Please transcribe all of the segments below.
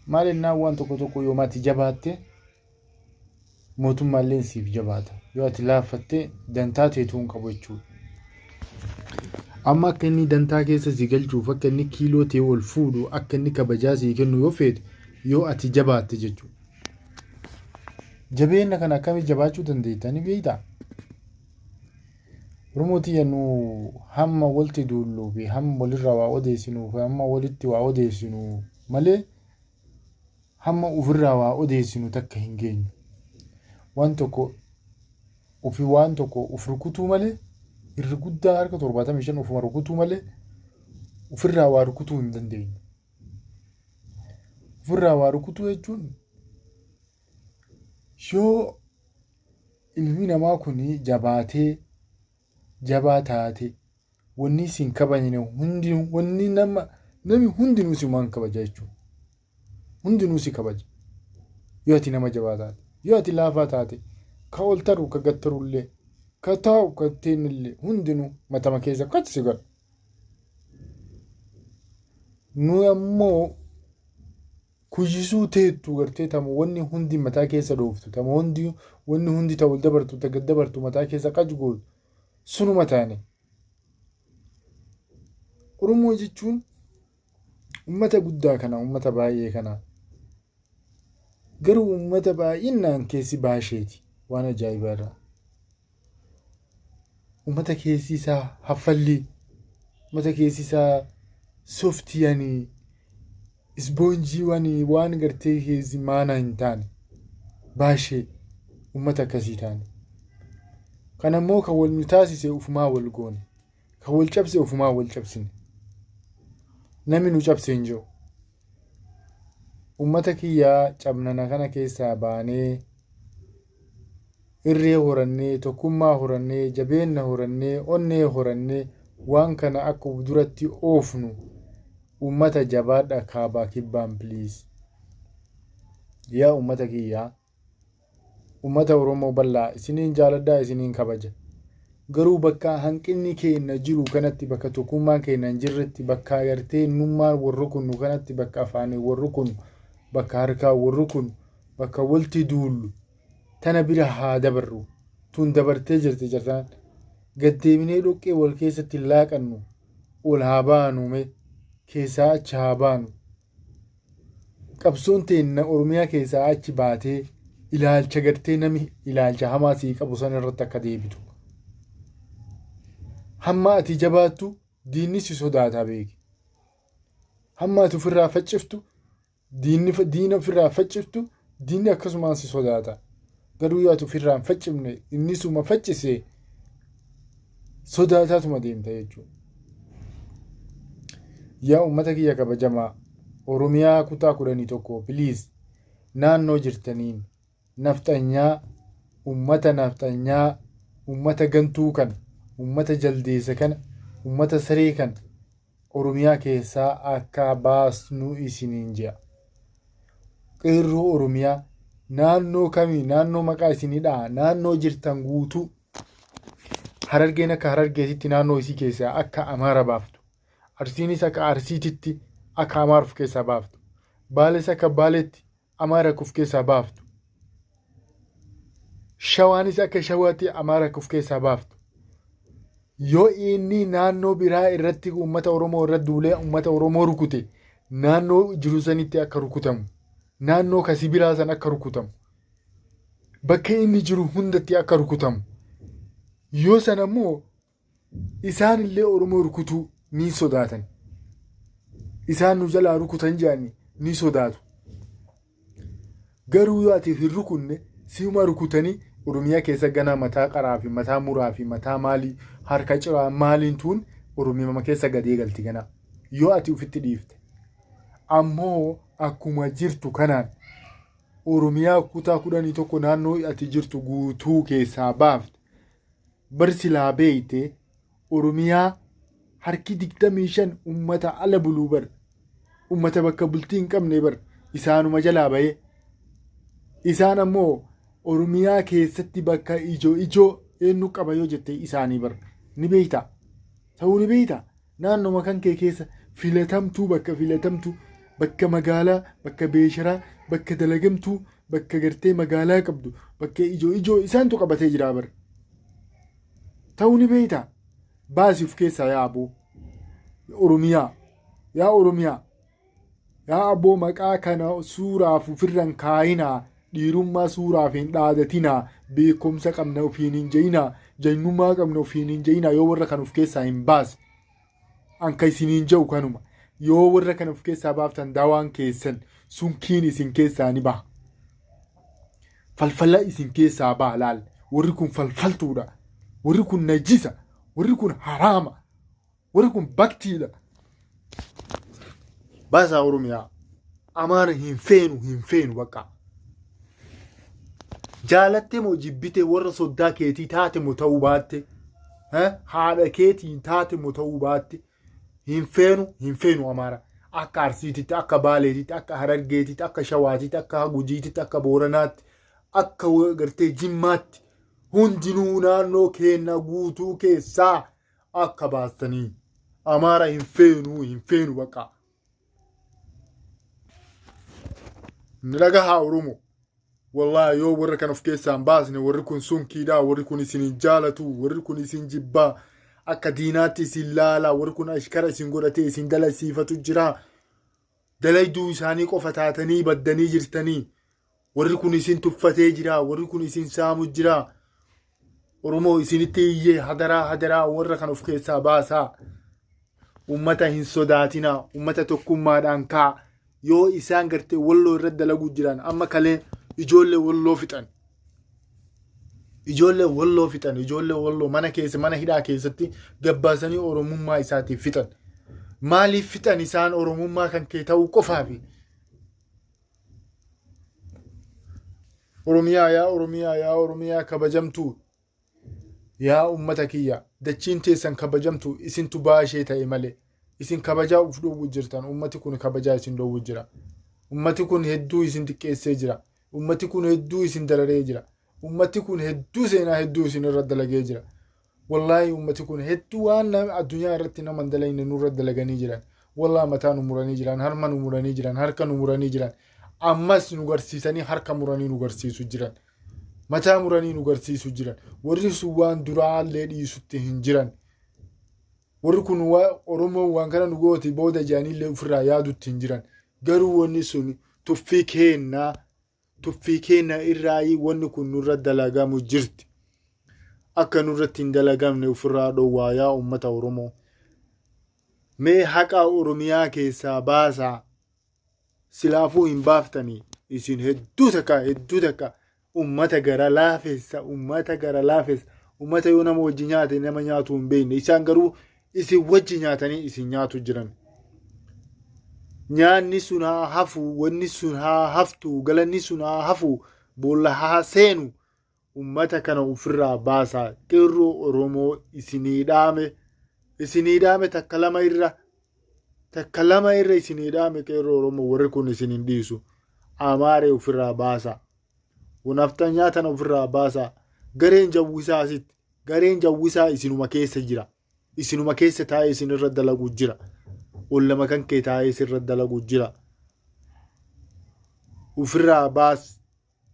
Maal ennaan waan tokko tokko yooma ati jabaatte mootummaalleen siif jabaata. Yoo ati laaffatte dantaa teetuu hin qabu jechuudha. Amma akka inni dantaa keessa si galchuuf akka inni kiiloo tee ol fuudhu akka inni kabajaa sii kennu yoo feete yoo ati jabaatte jechuudha. Jabeenna kana akkamitti jabaachuu dandeetta ni beektaa? Oromoo tiyya nu hamma walti duulluu fi hamma walirraa waa odeessinuu fi hamma walitti waa odeessinu malee hamma ofirraa waa odeessinu takka hin geenyu. Waan tokko ofi waan tokko of rukutuu malee irri guddaa harka 75 ofuma rukutuu malee ofirraa waa rukutuu hin dandeenyu. Ofirraa waa rukutuu jechuun yoo ilmi namaa kun jabaatee jabaa taate wanni isin kabajne hundi wanni nama nami hundinuu simaan kabaja jechuudha. Hundinuu si kabaja. Yoo ati nama jabaa taate, yoo ati laafaa taate, ka ol taru ka gad tarullee, ka taa'u ka teennillee hundinuu matama keessa qachi si godha. Nu ammoo kuyyisuu teettu gartee tama wanni hundi mataa keessa dhooftu tama hundi wanni hundi ta ol dabartu ta gad dabartu mataa keessa qac gootu sunuma taane. Oromoo jechuun ummata guddaa kana ummata baay'ee kana garuu ummata baay'inaan keessi baasheeti waan ajaa'ibaa irraa. Ummata keessi isaa haffallii ummata keessi isaa softiyanii isboonjiiwanii waan gartee keessi maanaa hin taane baashee ummata akkasii taane. Kana immoo kan wal nu taasise ufumaa wal goone. Kan wal cabse ofumaa wal cabsine. Namni nu cabse hin jiru. Ummata kiyyaa cabnana kana keessaa baanee irree horannee, tokkummaa horannee, jabeenna horannee, onnee horannee waan kana akka uf duratti oofnu ummata jabaadha kaabaa kibbaan please. Yaa ummata kiyyaa Ummata Oromoo bal'aa isiniin jaaladha isiniin kabaja. Garuu bakka hanqinni keenna jiru kanatti bakka tokkummaan keenna hin jirretti bakka agartee ennummaan wal rukunnu kanatti bakka afaaniin wal rukunnu bakka harkaan wal rukunnu bakka walti duullu tana bira haa dabarru. Tun dabartee jirti jartaan. Gad deebinee dhoqqee wal keessatti hin laaqannu ol haa baanu mee keessaa achi haa baanu. Qabsoon teenna Oromiyaa keessaa achi baatee ilaalcha gartee nami ilaalcha hamaa sii qabu san irratti akka deebitu. Hamma ati jabaattu diinni si sodaataa beeki. Hamma ati ofirraa facciftu diinni diina ofirraa facciftu diinni akkasumaan si sodaata. Garuu yoo ati ofirraa hin faccifne inni suma faccise sodaataatuma deemta jechuudha. Yaa uummata kiyya kabajamaa Oromiyaa kutaa 11 please naannoo jirtaniin nafxanyaa uummata nafxanyaa uummata gantuu kana uummata jaldeessa kana uummata saree kana Oromiyaa keessaa akka baasnu isiniin je'a. Qeerroo Oromiyaa naannoo kamii naannoo maqaa isinii dha'a naannoo jirtan guutuu Harargeen akka Harargeetitti naannoo isii keessaa akka Amaara baaftu. Arsiinis akka Arsiititti akka Amaara of keessaa baaftu. Baales akka Baaleetti Amaara akka of keessaa baaftu. Shawaanis akka Shawaatti Amaara akka of keessaa baaftu. Yoo inni naannoo biraa irratti uummata Oromoo irratti duulee uummata Oromoo rukute naannoo jiru sanitti akka rukutamu. Naannoo kasi biraa san akka rukutamu. Bakka inni jiru hundatti akka rukutamu. Yoo sana immoo isaan illee Oromoo rukutuu ni sodaatan. Isaan nu jalaa rukutan jedhanii ni sodaatu. Garuu yoo ati hin rukunne si'uma rukutanii Oromiyaa keessa ganaa mataa qaraa fi mataa muraa fi mataa maalii harka ciraa maaliin tuun Oromiyaa keessa gad eegalti ganaa. Yoo ati ofitti dhiifte. Ammoo akkuma jirtu kanaan Oromiyaa kutaa 11 naannoo ati jirtu guutuu keessaa baafte bar silaa beeyte Oromiyaa harki 25 ummata ala buluu bar ummata bakka bultii hin qabne bar isaanuma jalaa bahee isaan ammoo Oromiyaa keessatti bakka ijoo ijoo eenyu qaba yoo jette isaanii bar ni beeyta ta'uu ni beeyta naannoma kan kee keessa filatamtuu bakka filatamtuu Bakka magaalaa, bakka beesharaa, bakka dalagamtuu, bakka gartee magaalaa qabdu, bakka ijoo ijoo isaantu qabatee jira bar. Ta'uu ni beektaa? Baasi of keessaa yaa aboo. Oromiyaa. Yaa Oromiyaa. Yaa aboo maqaa kana suuraaf ofirra hin kaayinaa. Dhiirummaa suuraaf hin dhaadatinaa. Beekumsa qabna ofiin hin ja'inaa. Jagnummaa qabna ofiin hin ja'inaa yoo warra kana of keessaa hin baasne. An ka isiniin ja'u kanuma. Yoo warra kana of keessaa baaftan dawaan keessan sunkiin isin keessaa ni baha. Falfala isin keessaa baha laal. Warri kun falfaltuudha. Warri kun najisa. Warri kun haraama. Warri kun baktiidha. Baasaa Oromiyaa. Amaara hin feenu hin feenu bakka. Jaalattee moo jibbitee warra soddaa keetii taate moo ta'uu baatte? Haadha keetiin taate moo ta'uu baatte? Hin feenu hin feenu Amaara. Akka Arsiititti, akka Baaleetitti, akka Harargeetitti, akka Shawaatitti, akka Gujiititti, akka Booranaatti, akka gartee Jimmaatti hundinuu naannoo keenya guutuu keessaa akka baastanii Amaara hin feenu hin feenu bakka. Ni dhagahaa Oromoo. Wallaahi yoo warra kan of keessaa hin baasne warri kun sunkiidha, warri kun isin hin jaalatu, warri kun isin jibbaa, akka diinaatti isin laala, warri kun ashkara isin godhatee isin dalasiifatu jira. Dalayduu isaanii qofa taatanii baddanii jirtanii. Warri kun isin tuffatee jira, warri kun isin saamu jira. Oromoo isinitti iyyee hadaraa hadaraa warra kan of keessaa baasaa. Ummata hin sodaatinaa, ummata tokkummaadhaan kaa. Yoo isaan gartee walloo irratti dalaguu jiran amma kalee ijoollee walloo fixan. Ijoollee walloo fixan, ijoollee walloo mana keessa mana hidhaa keessatti gabbaasanii Oromummaa isaatiif fixan. Maaliif fixan isaan Oromummaa kan kee ta'uu qofaafi? Oromiyaa yaa Oromiyaa yaa Oromiyaa kabajamtuu yaa ummata kiyya dachiin teessan kabajamtu isintu baashee ta'e malee isin kabajaa uf dhoowwu jirtan ummati kun kabajaa isin dhoowwu jira ummati kun hedduu isin xiqqeessee jira ummati kun hedduu isin dararee jira ummati kun hedduu seenaa hedduu isin irra dalagee jira Wallaahi ummati kun hedduu waan addunyaa irratti nama hin dalagne nurra dalaganii jiran. Wallaahi mataa nu muranii jiran, harma nu muranii jiran, harka nu muranii jiran. Ammas nu garsiisanii harka muranii nu garsiisu jiran. Mataa muranii nu garsiisu jiran. Warri sun waan duraallee dhiisutti hin jiran. Warri kun Oromoon waan kana nu gooti booda jedhaniillee ofirraa yaadutti hin jiran. Garuu wanni sun tuffii keennaa tuffii keenna irraayii wanni kun nurra dalagamu jirti. Akka nurratti hin dalagamne ofirraa dhowwaa yaa ummata Oromoo. Mee haqa Oromiyaa keessaa baasaa. Silaafuu hin baaftanii isin hedduu takka hedduu takka ummata gara laafessa ummata gara laafessa ummata yoo nama wajji nyaate nama nyaatu hin beekne isaan garuu isin wajji nyaatanii isin nyaatu jiran. Nyaanni sun haa hafu, wanni sun haa haftu, galanni sun haa hafu, boolla haa seenu. Ummata kana ofirraa baasaa. Qeerroo Oromoo isinii dhaame. Isinii dhaame takka lama irra. Takka lama irra isinii dhaame qeerroo Oromoo warri kun isin hin dhiisu. Amaaree ofirraa baasaa. Nafxanyaa tana ofirraa baasaa. Gareen jawwisaa asitti. Gareen jawwisaa isinuma keessa jira. Isinuma keessa taa'ee isin irra dalagu jira. Ollama kan kee taa'ee isin irra dalagu jira. Ofirraa baas.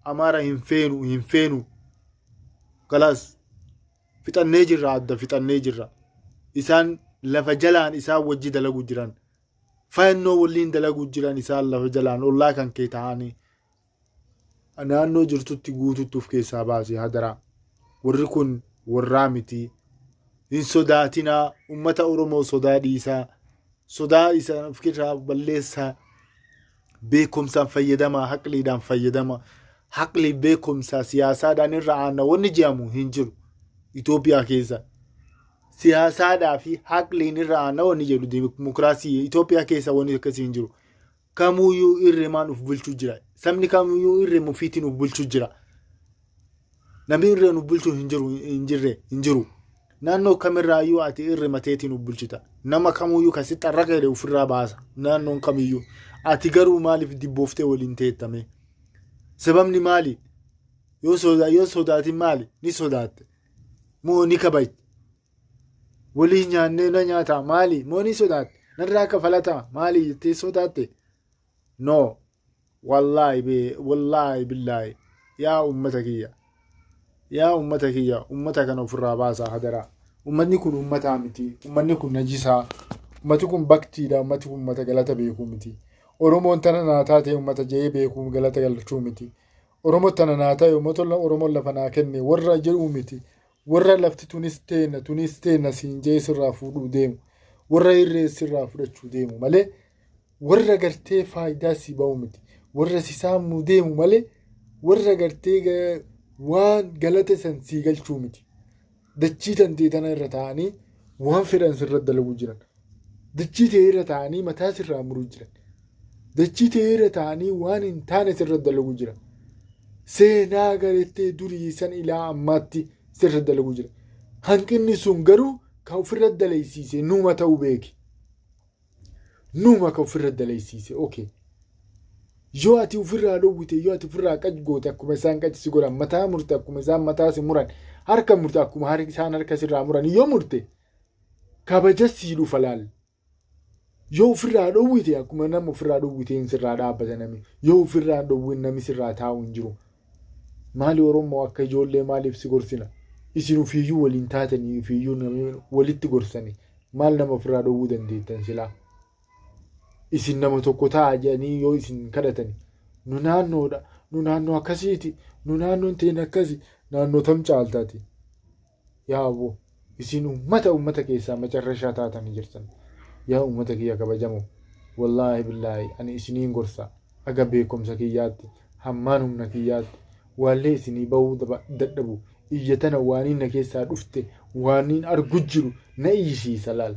Amaara hin feenu hin feenu. Kalaas fixannee jirra adda fixannee jirra. Isaan lafa jalaan isaan wajji dalagu jiran. Fayannoo waliin dalagu jiran isaan lafa jalaan ollaa kan kee taa'anii. Naannoo jirtutti guututti of keessaa baasi hadaraa. Warri kun warraa miti. Hin sodaatinaa ummata Oromoo sodaa dhiisaa. Sodaa isa of keessaa balleessaa. Beekumsaan fayyadamaa, haqliidhaan fayyadama. Haqli beekumsaa siyaasaadhaan irra aanna wanni je'amu hin jiru. Itoophiyaa keessa. Siyaasaadhaa fi haqliin irra aanna wanni jedhu dimokiraasii Itoophiyaa keessa wanni akkasii hin jiru. Kamuyyuu irreemaan uf bulchuu jira. Sabni kamiyyuu irreem ofiitiin uf bulchuu jira. Namni irreen uf bulchuu hin jiru hin jirre hin jiru. Naannoo kamirraayyuu ati irre mateetiin uf bulchita. Nama kamuyyuu kan sitti arraqa jedhe ofirraa baasa. Naannoon kamiyyuu. Ati garuu maaliif dibbooftee waliin teettame? Sababni maali? Yoo sodaa yoo sodaatin maali? Ni sodaatte. Moo ni kabajte? Walii nyaannee na nyaataa maali? Moo ni sodaatte? Narraa kafalataa maali jettee sodaatte? No. Wallaahi bee wallaahi billaahi yaa ummata kiyya yaa ummata kiyya ummata kana ofirraa baasaa hadaraa. Ummanni kun ummataa miti. Ummanni kun najisaa. Ummati kun baktiidha. Ummati kun ummata galata beekuu miti. Oromoon tana naa taate ummata je'ee beekuu galata galchuu miti. Oromoo tana naa ta'e ummata Oromoon lafa naa kenne warra jedhuu miti. Warra lafti tunis teenna tunis teenna siin je'ee sirraa fuudhuu deemu. Warra irree sirraa fudhachuu deemu malee warra gartee faayidaa si ba'u miti. Warra si saamuu deemu malee warra gartee waan galata san sii galchuu miti. Dachii tantee tana irra taa'anii waan fedhan sirra dalaguu jiran. Dachii tee irra taa'anii mataa sirraa muruu jiran. Dachii tee irra taa'anii waan hin taane sirra dalaguu jiran. Seenaa garettee durii san ilaa ammaatti sirra dalaguu jiran. Hanqinni sun garuu kan ofirra dalaysiise numa ta'uu beeki. Numa kan ofirra dalaysiise okay. Yoo ati ofirraa dhowwite, yoo ati ofirraa qaj goote akkuma isaan qaj si godhan, mataa murte akkuma isaan mataa si muran, harka murte akkuma isaan harka sirraa muran yoo murte kabaja sii dhufa laal. Yoo ofirraa dhowwite akkuma nama ofirraa dhowwiteen sirraa dhaabbata nami. Yoo ofirraa dhowwin nami sirraa taa'u hin jiru. Maali Oromoo akka ijoollee maaliif si gorsina? Isin ofiiyyuu waliin taatanii ofiiyyuu nami walitti gorsanii maal nama ofirraa dhowwuu dandeettan silaa? Isin nama tokko ta'a jedhanii yoo isin kadhatani nu naannoodha nu naannoo akkasiiti nu naannoon teen akkasi naannoo tam caaltaati. Yaa aboo isin ummata ummata keessaa macarrashaa taatanii jirtan. Yaa ummata kiyya kabajamoo wallaahi billaahi ani isiniin gorsa aga beekumsa kiyyaatti hammaan humna kiyyaatti waallee isinii bahuu dadhabu iyya tana waaniin na keessaa dhufte waaniin argu jiru na iyyisiisa laal.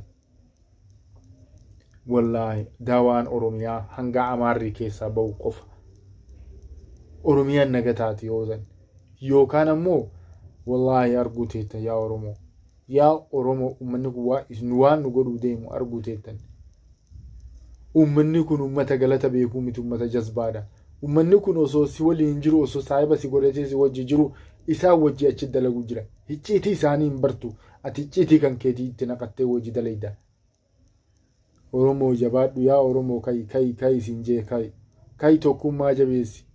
Wallaahi daawaan Oromiyaa hanga Amaarri keessaa bahu qofa. Oromiyaan naga taati yoo san. Yookaan ammoo wallaahi arguu teettan yaa Oromoo. Yaa Oromoo uummanni kun waa isin waan nu godhuu deemu arguu teettan. Uummanni kun uummata galata beekuu miti uummata jazbaadha. Uummanni kun osoo si waliin jiru osoo saahiba si godhatee si wajji jiru isaan wajji achi dalagu jira. Hicciitii isaanii hin bartu. Ati icciitii kan keetii itti naqattee wajji dalayda. Oromoo jabaadhu yaa Oromoo ka'i ka'i ka'i siin jee ka'i. Ka'i tokkummaa jabeessi.